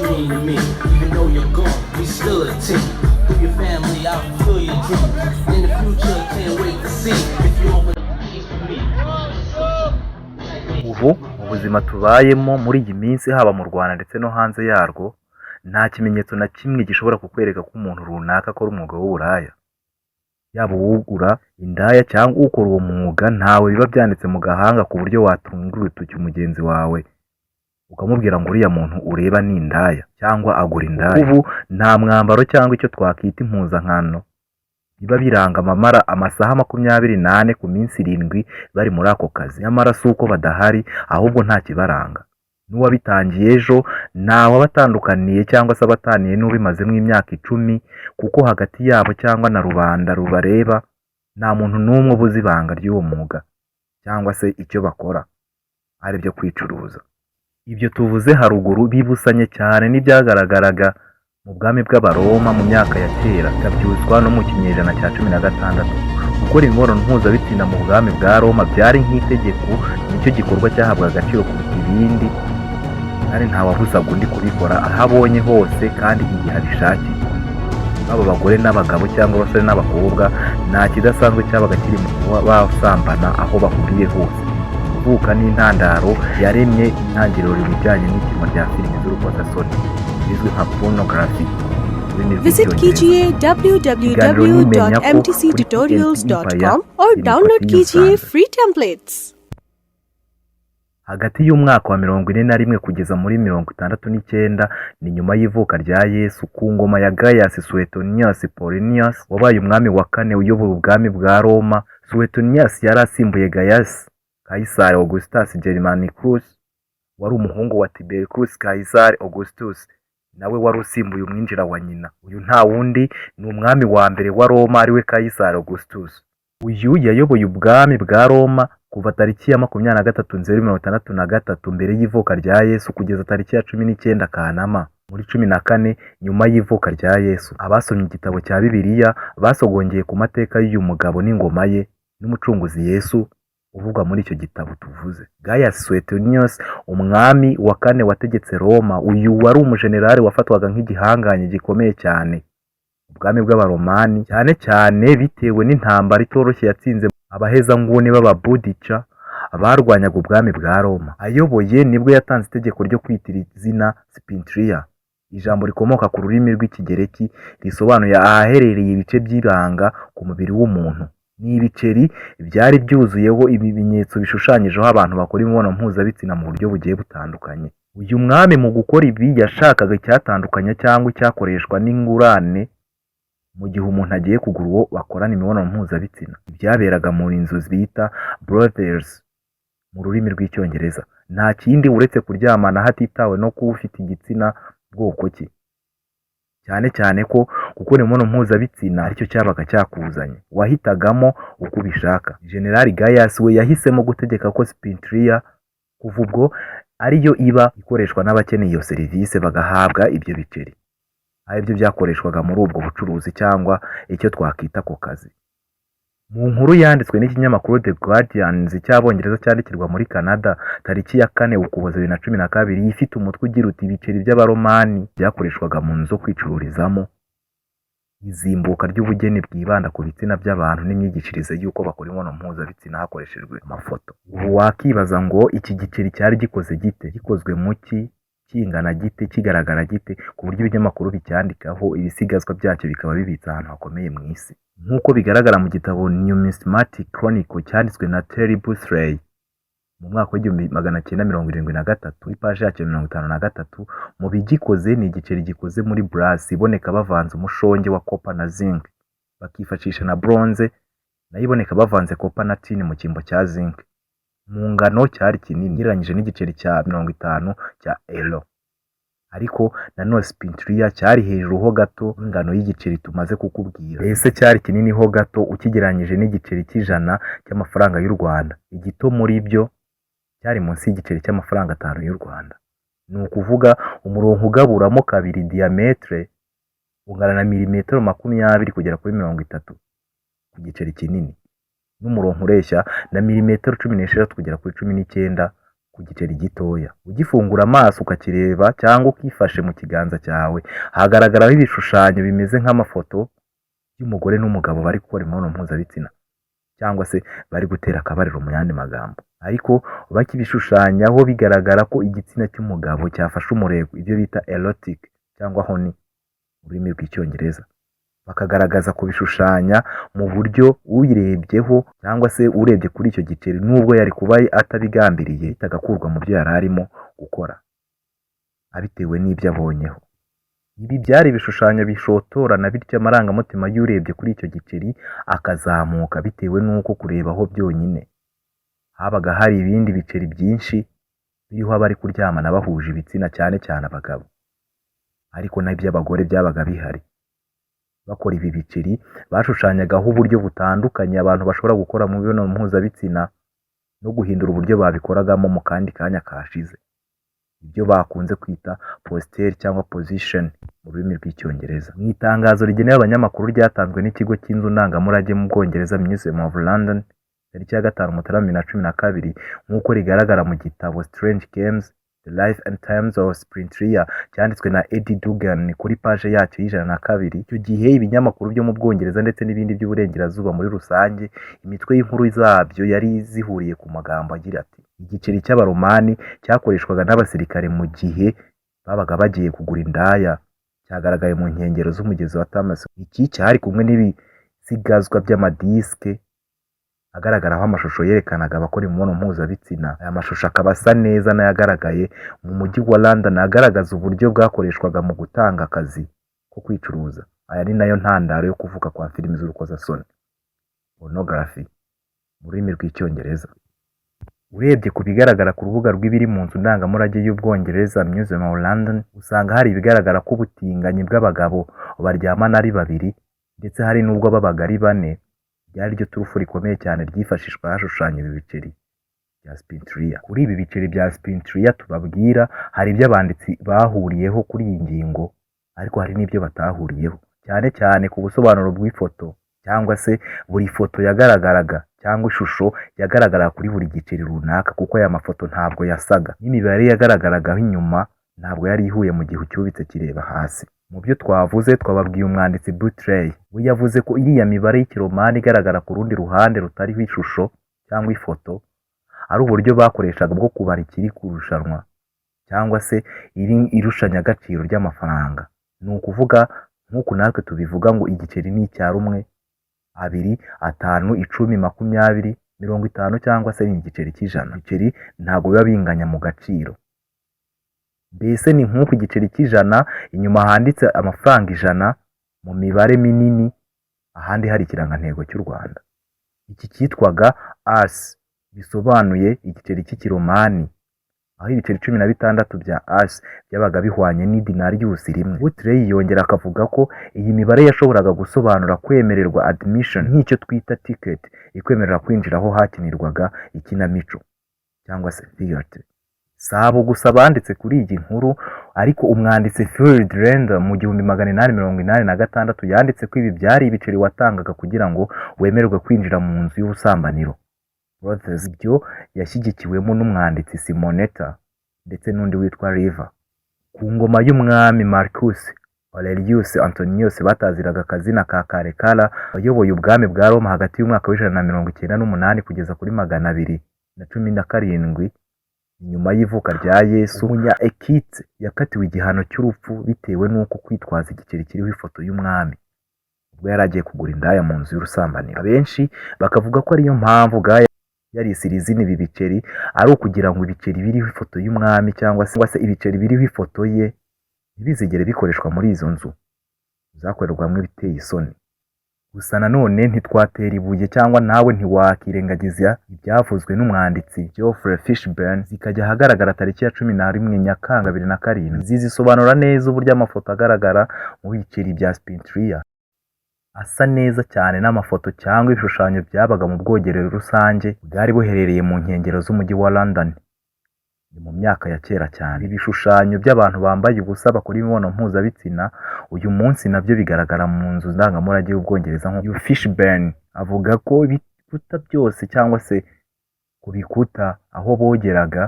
you mean to me. Even though you're gone, we still a team. Through your family, I'll fulfill your dreams. In the future, can't wait to see if you open up the keys for me. Ubu mu buzima tubayemo muri iyi minsi, haba mu Rwanda ndetse no hanze yarwo, nta kimenyetso na kimwe gishobora kukwereka ko umuntu runaka akora umwuga w'uburaya. Yaba uwugura indaya cyangwa ukora uwo mwuga, ntawe biba byanditse mu gahanga ku buryo watunga urutoki mugenzi wawe ukamubwira ngo uriya muntu ureba ni indaya cyangwa agura indaya. Ubu nta mwambaro cyangwa icyo twakita impuzankano biba biranga amamara amasaha 24 ku minsi 7 bari muri ako kazi. Nyamara si uko badahari, ahubwo nta kibaranga. N'uwabitangiye ejo ntawe aba atandukaniye cyangwa se abataniye n'ubimazemo imyaka 10, kuko hagati yabo cyangwa na rubanda rubareba nta muntu n'umwe uba uzi ibanga ry'uwo mwuga cyangwa se icyo bakora ari byo kwicuruza. Ibyo tuvuze haruguru bibusanye cyane n'ibyagaragaraga mu bwami bw'Abaroma mu myaka ya kera, bikabyutswa no mu kinyejana cya 16. Gukora imibonano mpuzabitsina mu bwami bwa Roma byari nk'itegeko, nicyo gikorwa cyahabwaga agaciro kuruta ibindi, kandi ntawabuzaga undi kubikora aho abonye hose kandi igihe abishakiye. Baba abagore n'abagabo cyangwa abasore n'abakobwa, nta kidasanzwe cyabaga kiri mu kuba basambana aho bahuriye hose. Kuvuka n'intandaro yaremye intangiriro mu bijyanye n'ikinwa rya filimi z'urukozasoni bizwi nka pornography mu rurimi Visit rw'Icyongereza. कीजिए Ikiganiro nimenya ko kuri www.mtctutorials.com or TNT download Empire कीजिए Musanze. free templates. Hagati y'umwaka wa 41 kugeza muri 69, ni nyuma y'ivuka rya Yesu, ku ngoma ya Gaius Suetonius Paulinus, wabaye umwami wa kane uyobora ubwami bwa Roma. Suetonius yari asimbuye Gaius Kaisari Augustus Germanicus, wari umuhungu wa Tiberius Caesar Augustus, nawe wari usimbuye umwinjira wa nyina. Uyu nta wundi ni umwami wa mbere wa Roma, ariwe Kaisari Augustus. Uyu yayoboye ubwami bwa Roma kuva tariki ya 23 Nzeri 63 mbere y'ivuka rya Yesu kugeza tariki ya 19 Kanama muri 14 nyuma y'ivuka rya Yesu. Abasomye igitabo cya Bibiliya basogongeye ku mateka y'uyu mugabo n'ingoma ye n'umucunguzi Yesu uvugwa muri icyo gitabo tuvuze. Gaius Suetonius, umwami wa kane wategetse Roma, uyu wari umujenerali wafatwaga nk'igihangange gikomeye cyane ubwami bw'Abaromani, cyane cyane bitewe n'intambara itoroshye yatsinze abahezanguni b'Ababudica barwanyaga ubwami bwa Roma. Ayoboye nibwo yatanze itegeko ryo kwitira izina Spintria, ijambo rikomoka ku rurimi rw'Ikigereki risobanuye ahaherereye ibice by'ibanga ku mubiri w'umuntu. Ni ibiceri byari byuzuyeho ibimenyetso bishushanyijeho abantu bakora imibonano mpuzabitsina mu buryo bugiye butandukanye. Uyu mwami mu gukora ibi yashakaga icyatandukanya cyangwa icyakoreshwa n'ingurane mu gihe umuntu agiye kugura uwo bakorana imibonano mpuzabitsina. Ibyaberaga mu nzu bita brothels mu rurimi rw'Icyongereza nta kindi uretse kuryamana hatitawe no kuba ufite igitsina bwoko ki, cyane cyane ko gukora imibonano mpuzabitsina aricyo cyabaga cyakuzanye, wahitagamo uko ubishaka. General Gaius we yahisemo gutegeka ko Spintria kuva ubwo ariyo iba ikoreshwa n'abakeneye iyo serivisi, bagahabwa ibyo biceri aribyo byakoreshwaga muri ubwo bucuruzi cyangwa icyo twakwita ako kazi. Mu nkuru yanditswe n'ikinyamakuru The Guardian cy'Abongereza cyandikirwa muri Canada tariki ya 4 Ukuboza 2012, ifite umutwe ugira uti "Ibiceri by'Abaromani byakoreshwaga mu nzu zo kwicururizamo", izimbuka ry'ubugeni bwibanda ku bitsina by'abantu n'imyigishirize y'uko bakora imibonano mpuzabitsina hakoreshejwe amafoto. Ubu wakibaza ngo iki giceri cyari gikoze gite, gikozwe mu ki, kingana gite, kigaragara gite, ku buryo ibinyamakuru bicyandikaho, ibisigazwa byacyo bikaba bibitse ahantu hakomeye mu isi? Nk'uko bigaragara mu gitabo Numismatic Chronicle cyanditswe na Terry Buttrey mu mwaka w'1973, ipaji yacyo 53, mu bigikoze ni igiceri gikoze muri brass iboneka bavanze umushonge wa copper na zinc, bakifashisha na bronze nayo iboneka bavanze copper na tin mu cyimbo cya zinc. Mu ngano cyari kinini ugereranyije n'igiceri cya 50 cya euro, ariko nanone Spintria cyari hejuru ho gato y'ingano y'igiceri tumaze kukubwira. Ese cyari kinini ho gato ukigereranyije n'igiceri cy'100 cy'amafaranga y'u Rwanda. Igito muri byo cyari munsi y'igiceri cy'amafaranga 5 y'u Rwanda. Ni ukuvuga umurongo ugaburamo kabiri diamètre ungana na milimetero 20 kugera kuri 30 ku giceri kinini, n'umurongo ureshya na milimetero 16 kugera kuri 19. Ku giceri gitoya, ugifungura amaso ukakireba cyangwa ukifashe mu kiganza cyawe, hagaragaraho ibishushanyo bimeze nk'amafoto y'umugore n'umugabo bari gukora imibonano mpuzabitsina cyangwa se bari gutera akabariro mu yandi magambo. Ariko bakibishushanyaho, bigaragara ko igitsina cy'umugabo cyafashe umurego, ibyo bita erotic cyangwa horny mu rurimi rw'Icyongereza. Bakagaragaza kubishushanya mu buryo uyirebyeho cyangwa se urebye kuri icyo giceri, nubwo yari kuba atabigambiriye, agakurwa mu byo yari arimo gukora abitewe n'ibyo abonyeho. Ibi byari ibishushanyo bishotorana, bityo amarangamutima y'urebye kuri icyo giceri akazamuka bitewe n'uko kurebaho byonyine. Habaga hari ibindi biceri byinshi biriho abari kuryamana bahuje ibitsina, cyane cyane abagabo, ariko n'iby'abagore byabaga bihari. Bakora ibi biceri, bashushanyagaho uburyo butandukanye abantu bashobora gukora mu mibonano mpuzabitsina no guhindura uburyo babikoragamo mu kandi kanya kashize, ibyo bakunze kwita posture cyangwa position mu rurimi rw'Icyongereza. Mu itangazo rigenewe abanyamakuru ryatanzwe n'ikigo cy'inzu ndangamurage mu Bwongereza, Museum of London, tariki ya 5 Mutarama 2012, nk'uko rigaragara mu gitabo Strange Games: The Life and Times of Spintria cyanditswe na Eddie Dugan kuri paje yacyo y'102. Icyo gihe ibinyamakuru byo mu Bwongereza ndetse n'ibindi by'uburengerazuba muri rusange, imitwe y'inkuru zabyo yari zihuriye ku magambo agira ati: "Igiceri cy'Abaromani cyakoreshwaga n'abasirikare mu gihe babaga bagiye kugura indaya cyagaragaye mu nkengero z'umugezi wa Thames." Iki cyari kumwe n'ibisigazwa by'amadisike agaragaraho amashusho yerekanaga abakora imibonano mpuzabitsina. Aya mashusho akaba asa neza n'ayagaragaye mu mujyi wa London, agaragaza uburyo bwakoreshwaga mu gutanga akazi ko kwicuruza. Aya ni nayo ntandaro yo kuvuka kwa filimi z'urukozasoni, pornography mu rurimi rw'Icyongereza. Urebye ku bigaragara ku rubuga rw'ibiri mu nzu ndangamurage y'Ubwongereza, Museum of London, usanga hari ibigaragara ko ubutinganyi bw'abagabo baryamana ari babiri, ndetse hari n'ubwo babaga ari bane, ryari ryo turufu rikomeye cyane ryifashishwa hashushanywa ibi biceri bya Spintria. Kuri ibi biceri bya Spintria tubabwira, hari ibyo abanditsi bahuriyeho kuri iyi ngingo, ariko hari n'ibyo batahuriyeho, cyane cyane ku busobanuro bw'ifoto cyangwa se buri foto yagaragaraga cyangwa ishusho yagaragaraga kuri buri giceri runaka, kuko aya mafoto ntabwo yasaga n'imibare yagaragaragaho inyuma ntabwo yari ihuye mu gihe ucyubitse kireba hasi. Mu byo twavuze, twababwiye umwanditsi Butley. We yavuze ko iriya mibare y'Ikiromani igaragara ku rundi ruhande rutariho ishusho cyangwa ifoto ari uburyo bakoreshaga bwo kubara ikiri kurushanwa cyangwa se iri irushanyagaciro ry'amafaranga. Ni ukuvuga nk'uku natwe tubivuga ngo igiceri ni icya rumwe, abiri, atanu, 10, 20, 50 cyangwa se ni igiceri cy'100. Ibiceri ntabwo biba binganya mu gaciro. Mbese ni nk'uku igiceri cy'100 inyuma handitse amafaranga 100 mu mibare minini, ahandi hari ikirangantego cy'u Rwanda. Iki cyitwaga as, bisobanuye igiceri cy'Ikiromani, aho ibiceri 16 bya as byabaga bihwanye n'idinariyusi rimwe. Butley yongera akavuga ko iyi mibare yashoboraga gusobanura kwemererwa, admission, nk'icyo twita ticket ikwemerera kwinjira aho hakinirwaga ikinamico cyangwa se theatre. Si abo gusa banditse kuri iyi nkuru, ariko umwanditsi Friedlander mu 1886 yanditse ko ibi byari ibiceri watangaga kugira ngo wemererwe kwinjira mu nzu y'ubusambaniro, brothels. Ibyo yashyigikiwemo n'umwanditsi Simonetta ndetse n'undi witwa Riva. Ku ngoma y'umwami Marcus Aurelius Antoninus, bataziraga akazina ka Karekala, wayoboye ubwami bwa Roma hagati y'umwaka w'198 kugeza kuri 217 nyuma y'ivuka rya Yesu, umunya Ekite yakatiwe igihano cy'urupfu bitewe n'uko kwitwaza igiceri kiriho ifoto y'umwami ubwo yari agiye kugura indaya mu nzu y'urusambaniro. Abenshi bakavuga ko ariyo mpamvu Gaya yarise iri zina ibi biceri, ari ukugira ngo ibiceri biriho ifoto y'umwami cyangwa se ibiceri biriho ifoto ye ntibizigere bikoreshwa muri izo nzu zakorerwamo ibiteye isoni. Gusa nanone ntitwatera ibuye cyangwa nawe ntiwakirengagiza ibyavuzwe n'umwanditsi Geoffrey Fishburne, zikajya ahagaragara tariki ya 11 Nyakanga 2007. Izi zisobanura neza uburyo amafoto agaragara mu biceri bya Spintria asa neza cyane n'amafoto cyangwa ibishushanyo byabaga mu bwogero rusange bwari buherereye mu nkengero z'umujyi wa London. Ni mu myaka ya kera cyane. Ibishushanyo by'abantu bambaye ubusa bakora imibonano mpuzabitsina uyu munsi nabyo bigaragara mu nzu ndangamurage y'Ubwongereza. Nk'uko Fishburne avuga ko ibikuta byose cyangwa se ku bikuta aho bogeraga.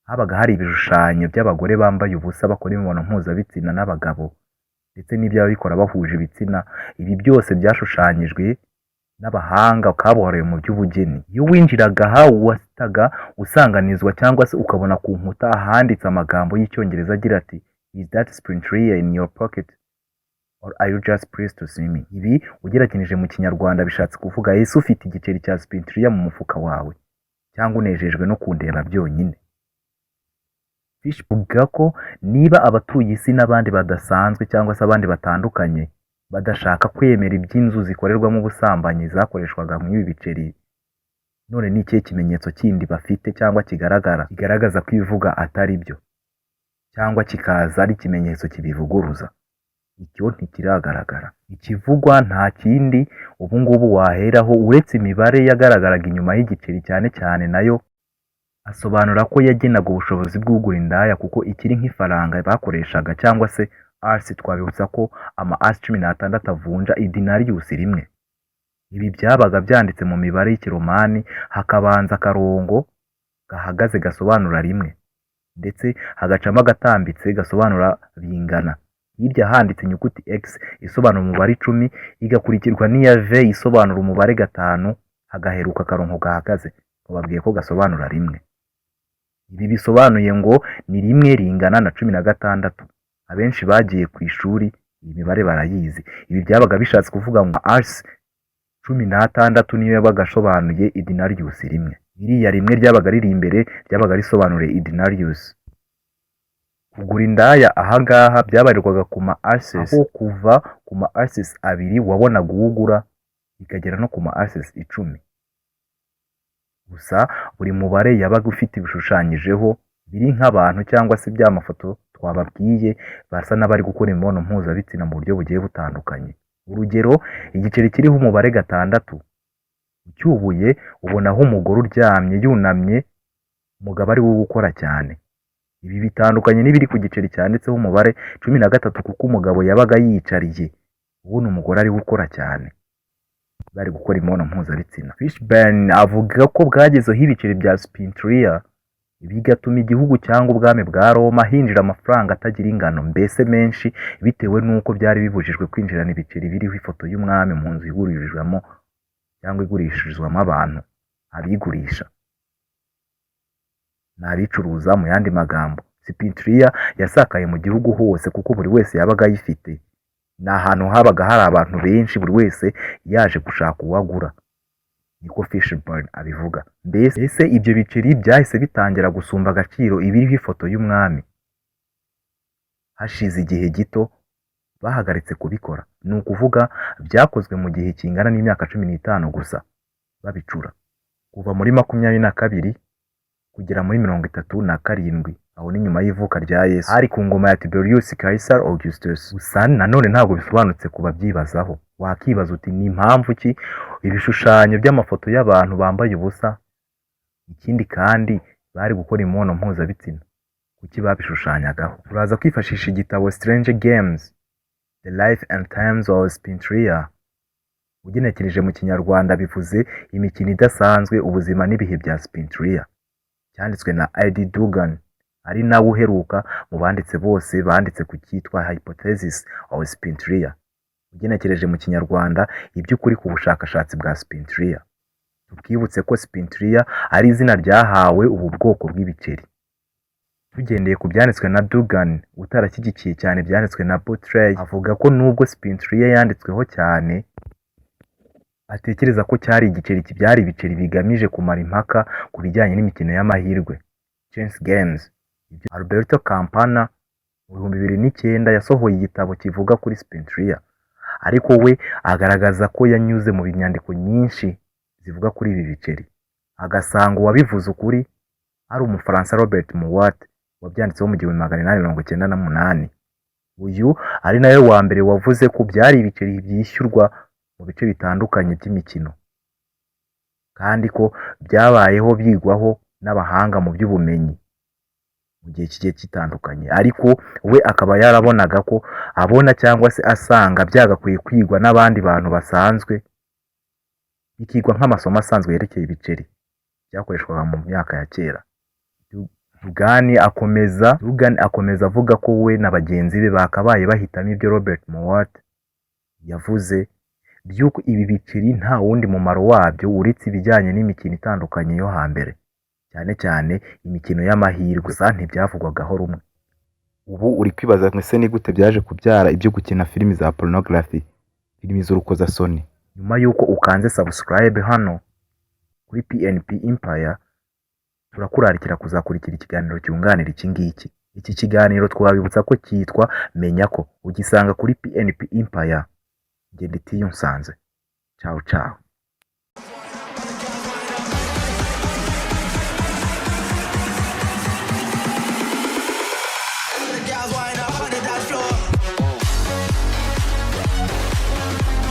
Habaga hari ibishushanyo by'abagore bambaye ubusa bakora imibonano mpuzabitsina n'abagabo, ndetse n'iby'ababikora bahuje ibitsina. Ibi byose byashushanyijwe n'abahanga kabuhariwe mu by'ubugeni. Iyo winjiraga aha, wahitaga usanganizwa cyangwa se ukabona ku nkuta ahanditse amagambo y'Icyongereza agira ati: "Is that spintria in your pocket or are you just pleased to see me?" Ibi ugereranije mu Kinyarwanda bishatse kuvuga: "Ese ufite igiceri cya spintria mu mufuka wawe cyangwa unejejwe no kundeba byonyine?" Fish avuga ko niba abatuye isi n'abandi badasanzwe cyangwa se abandi batandukanye badashaka kwemera iby'inzu zikorerwamo ubusambanyi zakoreshwaga muri ibi biceri, none ni ikihe kimenyetso kindi bafite cyangwa kigaragara kigaragaza ko ibivuga atari byo, cyangwa kikaza ari ikimenyetso kibivuguruza? Icyo ntikiragaragara. Ikivugwa nta kindi ubu ngubu waheraho uretse imibare yagaragaraga inyuma y'igiceri cyane cyane, nayo asobanura ko yagenaga ubushobozi bw'ugura indaya, kuko ikiri nk'ifaranga bakoreshaga cyangwa se as. Twabibutsa ko ama as 16 avunja idinariyusi rimwe. Ibi byabaga byanditse mu mibare y'Ikiromani, hakabanza akarongo gahagaze gasobanura rimwe, ndetse hagacamo agatambitse gasobanura bingana, hirya handitse inyuguti X isobanura umubare 10, igakurikirwa n'iya V isobanura umubare 5, hagaheruka akarongo gahagaze bababwiye ko gasobanura rimwe. Ibi bisobanuye ngo ni rimwe ringana na 16. Abenshi bagiye ku ishuri iyi mibare barayizi. Ibi byabaga bishatse kuvuga ngo as 16 niyo yabaga asobanuye idinariyusi rimwe. Iriya rimwe ryabaga riri imbere ryabaga risobanuye idinariyusi. Kugura indaya ahangaha byabarirwaga ku ma ases, aho kuva ku ma ases 2 wabonaga uwugura bikagera no ku ma ases 10. Gusa buri mubare yabaga ufite ibishushanyijeho biri nk'abantu cyangwa se bya mafoto twababwiye basa n'abari gukora imibonano mpuzabitsina mu buryo bugiye butandukanye. Urugero, igiceri kiriho umubare 6, ucyubuye ubonaho umugore uryamye yunamye, umugabo ari we gukora cyane. Ibi bitandukanye n'ibiri ku giceri cyanditseho umubare 13, kuko umugabo yabaga yiyicariye, ubundi umugore ari we ukora cyane, bari gukora imibonano mpuzabitsina. Fishburne avuga ko bwagezeho ibiceri bya Spintria bigatuma igihugu cyangwa ubwami bwa Roma hinjira amafaranga atagira ingano, mbese menshi, bitewe n'uko byari bibujijwe kwinjirana ibiceri biriho ifoto y'umwami mu nzu igurishirizwamo cyangwa igurishirizwamo abantu, abigurisha ni abicuruza mu yandi magambo. Spintria yasakaye mu gihugu hose kuko buri wese yabaga ayifite. Ni ahantu habaga hari abantu benshi, buri wese yaje gushaka uwo agura, niko Fishburne abivuga. Mbese ibyo biceri byahise bitangira gusumba agaciro ibiriho ifoto y'umwami. Hashize igihe gito bahagaritse kubikora, ni ukuvuga byakozwe mu gihe kingana n'imyaka 15 gusa babicura, kuva muri 22 kugera muri 37, aho ni nyuma y'ivuka rya Yesu, hari ku ngoma ya Tiberius Caesar Augustus. Gusa nanone ntabwo bisobanutse ku babyibazaho. Wakibaza uti: "Ni impamvu ki ibishushanyo by'amafoto y'abantu bambaye ubusa, ikindi kandi bari gukora imibonano mpuzabitsina, kuki babishushanyagaho?" Turaza kwifashisha igitabo Strange Games: The Life and Times of Spintria. Ugenekereje mu Kinyarwanda bivuze imikino idasanzwe, ubuzima n'ibihe bya Spintria, cyanditswe na Ed Dugan, ari nawe uheruka mu banditse bose banditse ku cyitwa Hypothesis of Spintria. Ugenekereje mu Kinyarwanda, iby'ukuri ku bushakashatsi bwa Spintria. Tukibutse ko Spintria ari izina ryahawe ubu bwoko bw'ibiceri. Tugendeye ku byanditswe na Dugan, utarashyigikiye cyane ibyanditswe na Butley, avuga ko nubwo Spintria yanditsweho cyane, atekereza ko cyari igiceri, byari ibiceri bigamije kumara impaka ku bijyanye n'imikino y'amahirwe, chance games. Alberto Campana mu 2009 yasohoye igitabo kivuga kuri Spintria, ariko we agaragaza ko yanyuze mu nyandiko nyinshi zivuga kuri ibi biceri, agasanga uwabivuze ukuri ari Umufaransa Robert Mouat wabyanditseho mu 1898. Uyu ari nawe wa mbere wavuze ko byari ibiceri byishyurwa mu bice bitandukanye by'imikino, kandi ko byabayeho byigwaho n'abahanga mu by'ubumenyi mu gihe kigiye gitandukanye, ariko we akaba yarabonaga ko abona cyangwa se asanga byagakwiye kwigwa n'abandi bantu basanzwe, bikigwa nk'amasomo asanzwe yerekeye ibiceri byakoreshwaga mu myaka ya kera. Dugan akomeza avuga ko we na bagenzi be bakabaye bahitamo ibyo Robert Mowat yavuze by'uko ibi biceri nta wundi mumaro wabyo uretse ibijyanye n'imikino itandukanye yo hambere, cyane cyane imikino y'amahirwe. Gusa ntibyavugwagaho rumwe. Ubu uri kwibaza ngo ese ni gute byaje kubyara ibyo gukina filimi za pornography, filimi z'urukozasoni? Nyuma y'uko ukanze subscribe hano kuri PNP Empire, turakurarikira kuzakurikira ikiganiro cyunganira iki ngiki. Iki kiganiro twabibutsa ko cyitwa Menya Ko, ugisanga kuri PNP Empire. Ngenda itiyo nsanze. Ciao ciao.